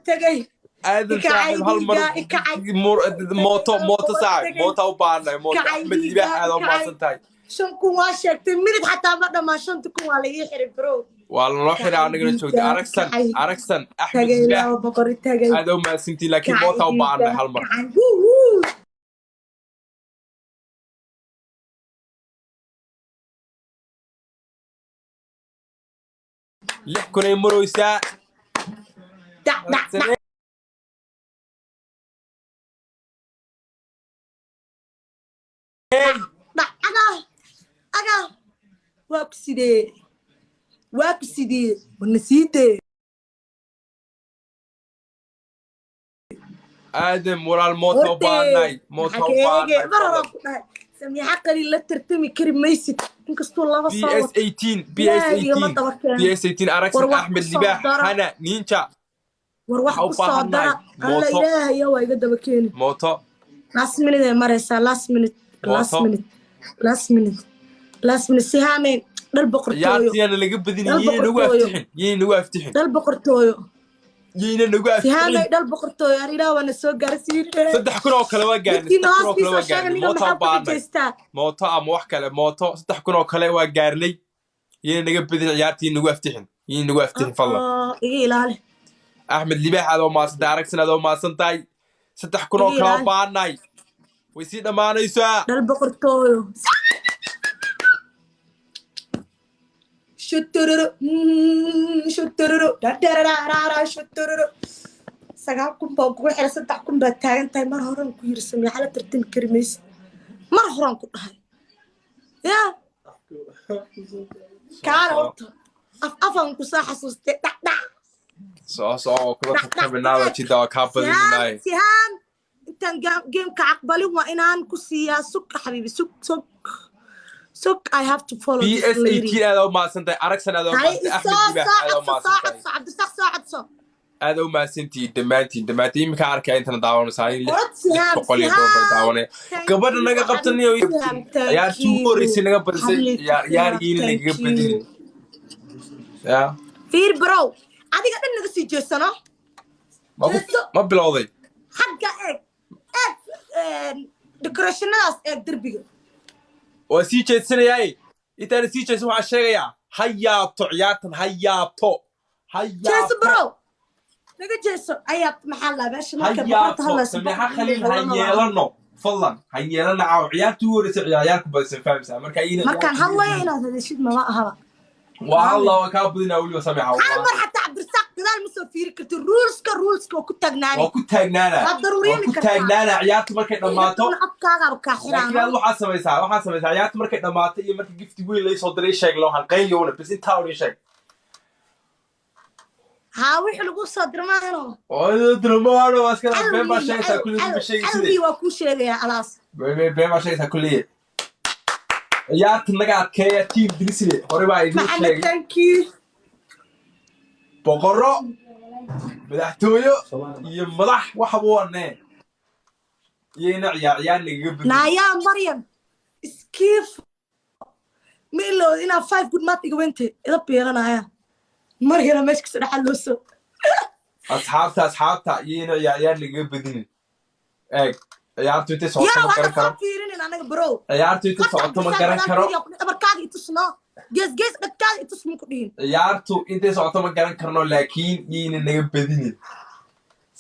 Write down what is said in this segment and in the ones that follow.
Tegay. Aadan Ikacay saaxiib, hal mar. Dhiiga, ikacay. Mooto, mooto saaxiib, moota u baahannahay, mooto. Ikacay Axmed dhiiga, Libaax, aad u ikacay. mahadsan tahay. 5,000 waa sheegtay, minid xataa ma dhammaan, 5,000 waa la ii xiray, bro. Waa lanoo xiray, anagana joogta. Dhiiga, Aragsan, ikacay. Aragsan, Axmed Tagay. Libaax. 200 tagay. Aad u mahadsantihiin, laakiin moota u baahannahay hal mar. Kacay. Wuu, wuu. 6,000 ay maraysaa. Dhac, dhac, dhac. Hey! Dhac, agaa, agaa, waa ku sidee, waa ku sidee, wana siidee. Aadam walaal, moota u baahannahay, moota u baahannahay. Mar horaan ku dhahay, Samiixa Qaliil la tartami kari maysid, inkastuu laba soo BS wato. 18, BS Ilaahay igama 18, daba keeno. BS 18. War Aragsan, wax Axmed ku soo Libaax, dara. Hana Ninja. War wax Waxaa u ku soo dara. baahannahay Alla mooto. Ilaahaya waa iga daba keeni. Mooto. Last minute ay maraysaa, last minute, last Mooto. minute, last minute, last minute. Sihaame, dhal boqortooyo. Ciyaartiyaana laga badinin. Dal Yayna nagu boqortooyo. aftixin, yayna nagu aftixin. Dhal boqortooyo. Yayna nagu Sihaamey, aftixin. dhal boqortooyo. Ar Ilaah waana soo gaarsiin. 3,000 oo kale waa gaarnay. Midkiina 3,000 oo kale hoostiisa waa sheega gaarnay. ninga Mooto maxaa u ku baahannahay. xujaystaa? Mooto ama wax kale, mooto. 3,000 oo kale waa gaarnay. Yayna naga badin ciyaartii, nagu aftixin, yayna nagu aftixin, fadlan. Iga ilaali. Axmed Libaax, aad oo mahadsan tahay. Aragsan, aad oo mahadsan tahay. 3,000 oo Iga kale oo ilaali. baahannahay, way sii dhammaanaysaa. Dhal boqortooyo. Shutururu, shutururu, dhadharararara, shutururu. 9,000 baan kugu xiray, 3,000 baad taagan tahay. Mar horaan ku yiri, Samiixa la tartami kari maysid. Mar horaan ku dhahay yaa kaana horta af afan ku soo xasuustay, dhac dhac. Soo soo kula tartaminaada jidda, waa kaa badininaay. Sihaam, intaan gameka caqbalin waa inaan ku siiyaa. Sug xabiibi, sug, sug, sug. I have to follow this BS lady. 18, aad u mahadsan tahay. Aragsan, aad u Hay mahadsan tahay. soo Axmed Libaax, soo aad u codso, soo mahadsan tahay. codso, Cabdisaaq, soo codso. Aad u mahadsantihiin dhammaantiin, dhammaantiin. Iminka arkaya intana daawanaysaa in lix Orod lix Sihaam, boqol iyo dhowr bay Sihaam. daawanaya. Thank Gabadha you, naga qabtanayo. Sihaam, thank Ciyaartii ugu you. horreysay naga badisay. Xabiibti Ciyaar Sihaam, ciyaaryiina thank nagaga you. badinin ya. Fiir bro, adiga dhan naga sii jeesano. Ma ku Jeeso. Ma bilowday? Xagga eeg, eeg decorationadaas, eeg derbiga. Waa sii jeedsanayaaye. Intaana sii jeedsan, waxaan sheegayaa, ha yaabto ciyaartan, ha yaabto, ha Jeeso. yaabto. Bro, naga jeeso. Ayaa maxaa laa meesha Ha markay boqorta yaabto. hadlayso. Sameexa Khaliil ha yeelano, fadlan ha yeelano. Caaw ciyaartii ugu horreysay ciyaar ku badisay, fahamsaa marka iyana. Markaan hadlayo inaad hadashid mama ahaba. Waa hadla, waa kaa badinaa weliba, Sameexa. Hal mar xataa Cabdirasaaq gadaal ma soo fiiri karti. Ruleska, ruleska waa ku taagnaani. Waa ku taagnaana. Waad Waa daruureemi ku kartaa. taagnaana ciyaartu markay dhammaato. Afkaagaaba kaa Laakiin aad xiraan. waxaa samaysaa ciyaartu markay dhammaato iyo marka gifti weyn laysoo diray sheeg, loo hanqayliyowna bas, intaa un ii sheeg. Haa, wixii lagu soo diro maahano. Dramaano waa iska been baa sheegaysaa kulli, ma sheegaysid. Cadowgii waa kuu sheegayaa alaas. Been baa sheegaysaa kulli. Ciyaarta naga adkeeya, team Dirisle, hore baa idiin Maxamed, sheegay. thank you. Boqorro, madaxtooyo iyo madax waxaba wanee, iyayna ciyaar ciyaar nagaga bedel. Naayaa Maryam iskiif, ma ilowd inaa five good math iga wente ida beelanaya Maryana meesha kasoo dhexal loo soo. Asxaabta, asxaabta, iyayna ciyaar ciyaar nagaga bedinin. Eeg, ciyaartu intay socoto Yaa ma garan waxa karo. soo fiirinin anaga, bro. Ciyaartu intay socoto ma garan karo. Dhabarkaaga itusno, gees gees dhagtaada itus ma ku dhihin. Ciyaartu intay socoto ma garan karno, laakiin yayna naga bedinin.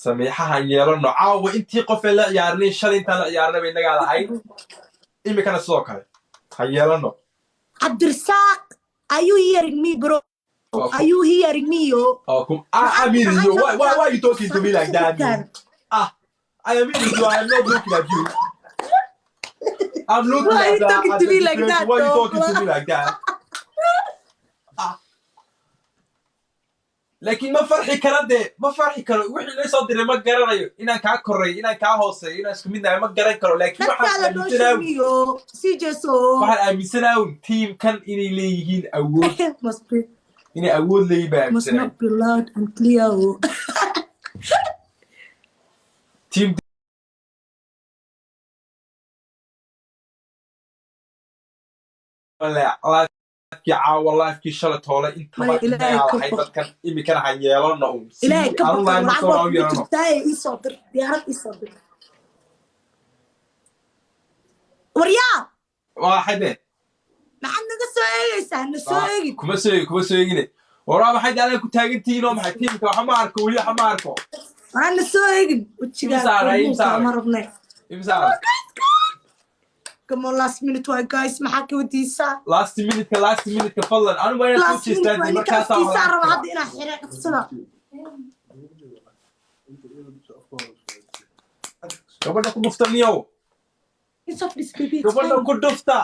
Samiixahan yeelano caawa. Intii qofee la ciyaarnay shalay, intaan la ciyaarnay bay inagaa lahayd, iminkana sidoo kale ha yeelano. Cabdirasaaq, are you hearing me, bro? Are you hearing me, yo? Oh, ah, I'm hearing you. Why are you talking to me like that, man? Ah, I am hearing you. I am not looking at you. I'm looking Why are at you the, talking at to the me like difference. that, Why are you though? talking to me like that? Ah. Laakiin ma farxi kara dee, ma farxi karo. Wixii lay soo diray ma garanayo, inaan kaa koray, inaan kaa hooseeyo, inaan isku mid nahay ma garan karo, laakiin waxaan Dhagtaada noo aaminsanahay, sheegiyo sii jeeso. waxaan aaminsanahay teamkan inay leeyihiin awood, Must be inay awood leeyihiin baa must aaminsanahay. not be loud and clear, oh. Team Livekii caawa, livekii shalay toole, intaba Maya, Ilaahay innagaa ka lahayd. baq. Dadkan imikana han yeelano un Ilaahay sidii ka aanu baqo. lahayn Lacag marka waa hore aan u kugu yeelano. jirtaaye, iisoo dir diyaarad, iisoo dir, waryaa. Waa xayde. Maxaad naga soo eegaysaa? Na soo eegin. Kuma soo eegi, kuma soo eegine. Waraa, maxay daadan ku taagantihiin oo maxay tiimka? Waxa ma arko weli, waxa ma arko. Waraa, na soo eegin wejigaa. Imsaara, imsaara. Ma rabnay. Imsaara. Come on, last minute waay, guys. Maxaa ka wadiisaa? Last minute-ka, last minute-ka, fadlan. Anigu waa inaad soo Last minute jeestaan. waay. Ninka Markaasaa afkiisaa wax la raba arki. Hadda inaa xire dhaqsada. Gabadha ku dhufta, niyow. It's off this baby. It's Gabadha fine. ku dhufta.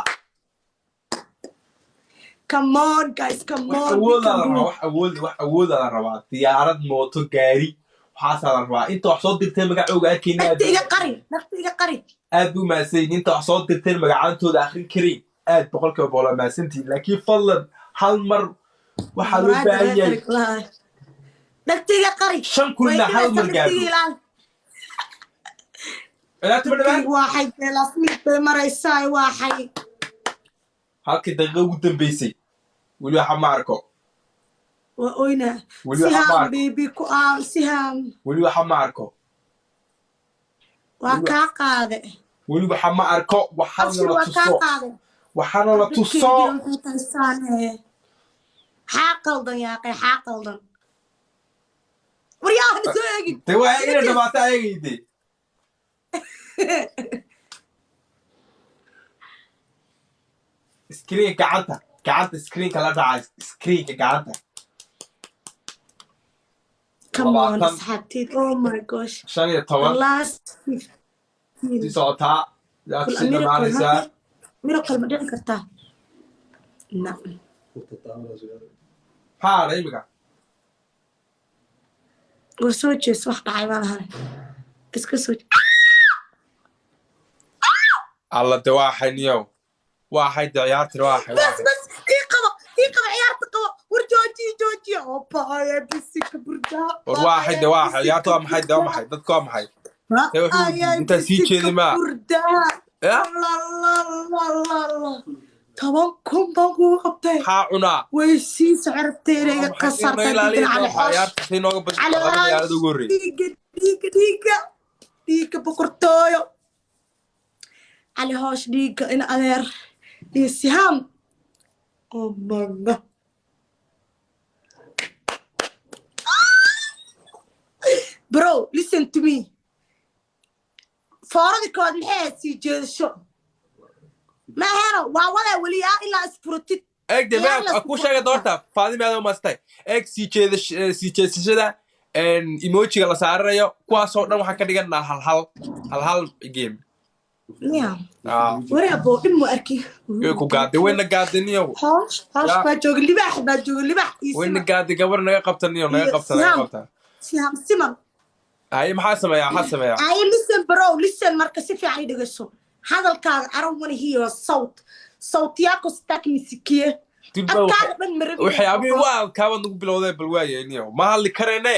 Come on, guys, come Wax on. We awoodaa la can rabaa. do. Wax awood, wax awoodaa la rabaa. Diyaarad, mooto, gaari, waxaasaa la rabaa. Inta wax soo dirteen magacooga arkayna aad. Nafta iga qari, nafta iga qari. Aad buu mahadsanyihin inta wax soo dirteen, magacaantooda akrin karayn. Aad 100% waa mahadsantihin, laakiin fadlan hal mar waxaa loo baahan yahay. Dhagta iga qari. Shan Way kunna hal dhibaysaa mar dhagtiga gaadho. Ilaal. Ciyaarta ma dhawaan. Waxay dee last minute bay maraysaa, waxay. Halkii daqiiqa ugu dambeysay weli waxa ma arko. Waa oynaa. Weli waxa ma Sihaam arko. Baby ku aam Sihaam. Weli waxa ma arko. Waa kaa qaade. Weli waxa ma arko, waxaana Abshir. la Waa kaa tuso. qaade. Waxaana la tuso. Xaa qaldan, yaaqay? Xaa qaldan, waryaha? Soo eegin. De waa inay dhamaato ayagayde. Screen gacanta, gacanta screenka la dhaca, screenka gacanta. Come on. 20. Asxaabteed, oh my gosh. 15. Last Sii 15. socotaa, yaa kusii dhamaanaysaa. Miracle ma dhici kartaa? Na. Maxaa hadhay imika? War, soo jees. Wax dhacay baa lahane, iska soo. Alla, de waa xay niyow, waa xay de ciyaartir, waa xay, waa Bas. xay. Bas, ii qabo, ii qabo, ciyaarta qabo. War joojiya, joojiya oo bahaya bisika burdaa. War waa xay de, waa xay ciyaarta, waa maxay de, waa maxay dadka, waa maxay? Dee wuxuu intaa sii jeedi maa. Burdaa. Ya. La 10,000 baan kugu qabtay. Maxaa cunaa? Way sii socorabtay inay iga kasartay. Ilaaliya. Cali xoosh. Ciyaarta si nooga badi Cali. laba ciyaarada ugu horreeyay. Dhiiga, dhiiga, dhiiga, dhiiga boqortooyo Cali Hoosh, dhiiga in adeer iyo Sihaam. Oh my God, bro, listen to me. Fooradii koowaad maxay ahayd? Sii jeedasho ma aheno, waa wadaa weliyaa ilaa isfuratid. Eeg de. Ciyaar la Ma isku ku sheegay doorta Faadima, aad u maastay. Eeg, sii jeedash, sii jeesashada, emojiga la saaranayo, kuwaasoo dhan waxaan ka dhiganaa hal hal, hal hal game. Ya. Ah. Wari aboo, dhib mu arki. Way ku gaaday, wayna gaaday niyow. Hoosh, hoosh. Ya. Baa jooga libaax, baa jooga libaax iyo Wayna siman. gaaday gabar, naga qabta niyow, naga Iyo qabta, naga Sihaam. qabta. Sihaam siman. Haye, maxaa sameeyaa, maxaa sameeyaa? Ay, listen bro, listen. Marka si fiican i dhegeyso hadalkaaga. I don't wanna hear your sauti, sauti yako sitaki nisikie. Dib baa Afkaaga dhan marabi. Waxyaabihii waa kaabaad nagu bilowday. Bal waaye niyow, ma hadli karayne,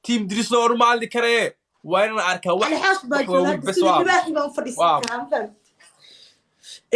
team Drislo oru ma hadli karaye. Waa inaan arkaa wax Cali Xoosh baa wax jooga waaweyn hadda bes. Sida Waa libaaxii baan u fadhiisan Waa. karaa, ma fahmi?